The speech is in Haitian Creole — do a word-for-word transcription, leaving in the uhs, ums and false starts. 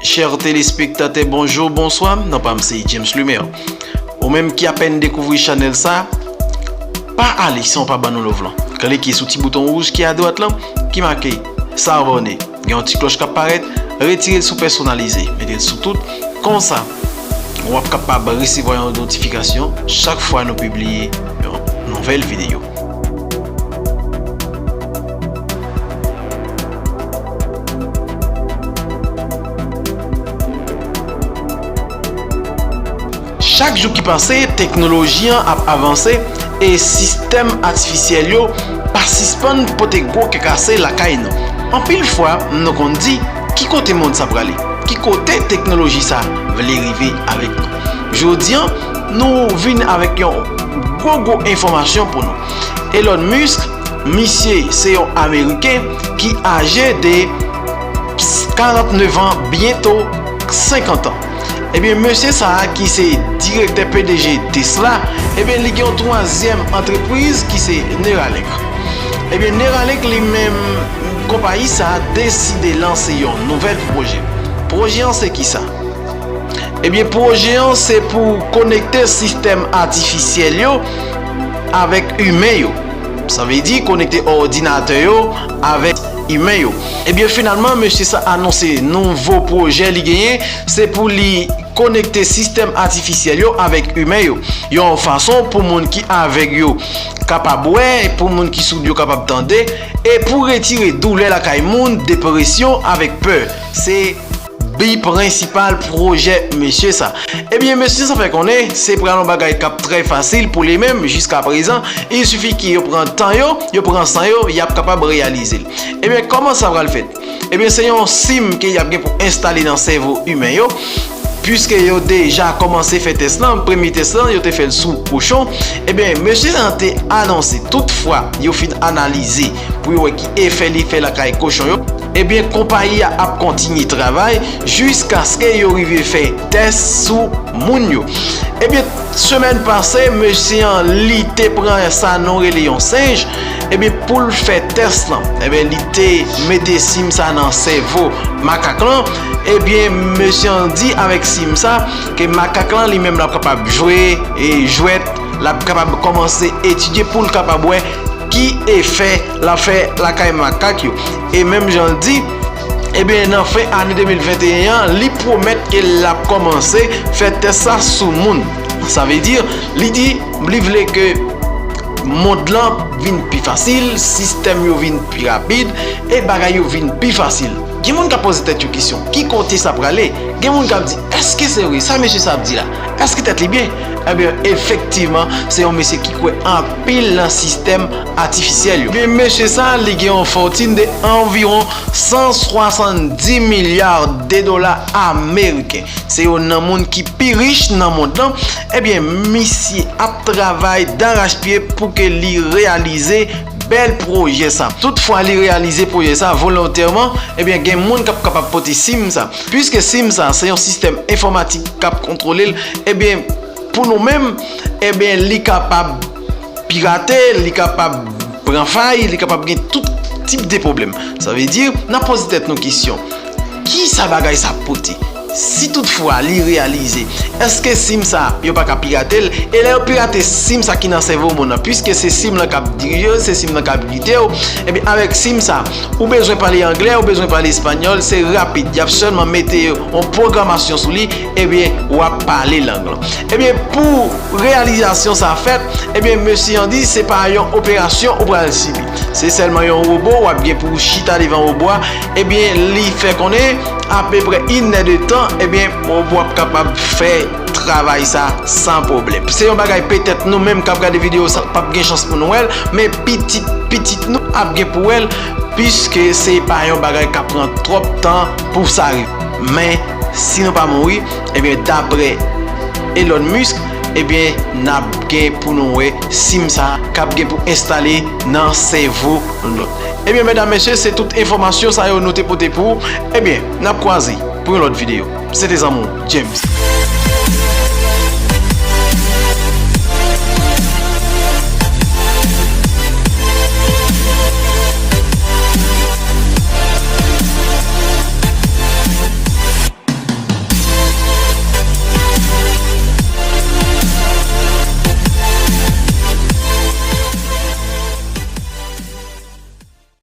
Chè telespektatè, bonjou, bonswa. Non pa m se James Lumer. Ou menm ki apèn dekouvri chanèl sa, pa ale san w pa ban nou love lan. Klike sou ti bouton wouj ki adwat lan, ki make s'abonner. Gen yon ti klòch k ap parèt, retire l sou pèsonalize, mete l sou tout. Konsa, w ap kapab resevwa yon notifikasyon chak fwa nou pibliye yon nouvèl videyo. Chak jou ki pase, teknoloji an ap avanse e sistèm atifisyèl yo pa sispann pote gwo kè kase lakay nou. Anpil fwa, nou konn di, "Ki kote mond sa prale? Ki kote teknoloji sa vle rive avèk nou?" Jodi an, nou vin avèk yon gwo gwo enfòmasyon pou nou. Elon Musk, misye se yon Ameriken ki aje de karant nèf an, byento senkant an. Ebyen, mesye sa a ki se direktè P D G Tesla, ebyen, li gen yon twazyèm antrepriz ki se Neuralink. Ebyen, Neuralink li menm, konpayi sa a deside lanse yon nouvèl pwojè. Pwojè an se kisa? Ebyen, pwojè an se pou konekte sistèm atifisyèl yo avèk imen yo. Sa vle di konekte òdinatè yo avèk imen yo. Ebyen, finalman, mesye sa anonse nouvo pwojè li genyen, se pou li konekte sistèm atifisyèl yo avèk imen yo. Yon fason pou moun ki avèg yo kapab wè, pou moun ki soud yo kapab tande, e pou retire doulè lakay moun, depresyon avèk pè. Se bi prensipal pwojè mesye sa. Ebyen, mesye sa fè konnen se pral yon bagay k ap trè fasil pou li menm jiska prezan. Il sifi ke yo pran tan yo, yo pran san yo, y ap kapab reyalize l. Ebyen, kòman sa pral fèt? Ebyen, se yon sim ke y ap gen pou enstale nan sèvo imen yo. Piske yo deja kòmanse fè tès lan, premye tès lan, yo te fè l sou kochon. Ebyen, mesye sa te anonse, toutfwa yo fin analize pou yo wè ki efè li fè lakay kochon yo, ebyen, konpayi a ap kontinye travay jiskaske yo rive fè tès sou moun yo. Ebyen, semèn pase, mesye an, li te pran sa nou rele yon senj, ebyen, pou l fè tès lan. Ebyen, li te mete sim sa nan sèvo makak lan. Ebyen, mesye an di avèk sim sa ke makak lan li menm l ap kapab jwe e jwèt, l ap kapab kòmanse etidye pou l kapab wè ki efè l ap fè lakay makak yo. E menm jan l di, ebyen, nan fen ane de mil venteyen an, li pwomèt ke l ap kòmanse fè tès sa sou moun. Sa vle di, li di, li vle ke mond lan vin pi fasil, sistèm yo vin pi rapid, e bagay yo vin pi fasil. Gen moun k ap poze tèt yo kesyon, ki kote sa prale? Gen moun k ap di, èske se vre sa mesye sa ap di la? Èske tèt li byen? Ebyen, efektivman, se yon mesye ki kwè anpil nan sistèm atifisyèl yo. Ebyen, mesye sa, li gen yon fòtin de anviwon san swasanndis milya de dola ameriken. Se youn nan moun ki pi rich nan mond lan. Ebyen, misye ap travay darachpye pou ke li reyalize bèl pwojè sa. Toutfwa li reyalize pwojè sa volontèman, ebyen, gen moun k ap kapab pote sim sa. Piske sim sa, se yon sistèm enfòmatik k ap kontwole l, ebyen, pou nou menm, ebyen, li kapab pirate, li kapab pran fay, li kapab gen tout tip de pwoblèm. Sa vle di, n ap poze tèt nou kesyon, ki sa bagay sa ap pote? Si toutfwa li reyalize, èske sim sa yo pa ka pirate l? E lè yo pirate sim sa ki nan sèvo moun nan, piske se sim lan k ap dirije w, se sim lan k ap gide w, ebyen, avèk sim sa, ou bezwen pale anglè, ou bezwen pale espanyòl, se rapid. Y ap sèlman mete yon pwogramasyon sou li, ebyen, w ap pale lang lan. Ebyen, pou reyalizasyon sa fèt, ebyen, mesye an di se pa yon operasyon ou pral sibi. Se sèlman yon wobo, w ap gen pou w chita devan wobo a. Ebyen, li fè konnen apeprè inè de tan, ebyen, wobo ap kapab fè travay sa san pwoblèm. Se yon bagay petèt nou menm k ap gade videyo sa p ap gen chans pou nou wè l, men pitit pitit nou ap gen pou wè l, piske se pa yon bagay k ap pran twòp tan pou sa rive. Men, si nou pa mouri, ebyen, daprè Elon Musk, ebyen, n ap gen pou nou wè sim sa k ap gen pou enstale nan sèvo nou. Ebyen, medam, mesye, se tout enfòmasyon sa yo nou te pote pou ou. Ebyen, n ap kwaze pou yon lòt videyo. Se te zanmi w, James.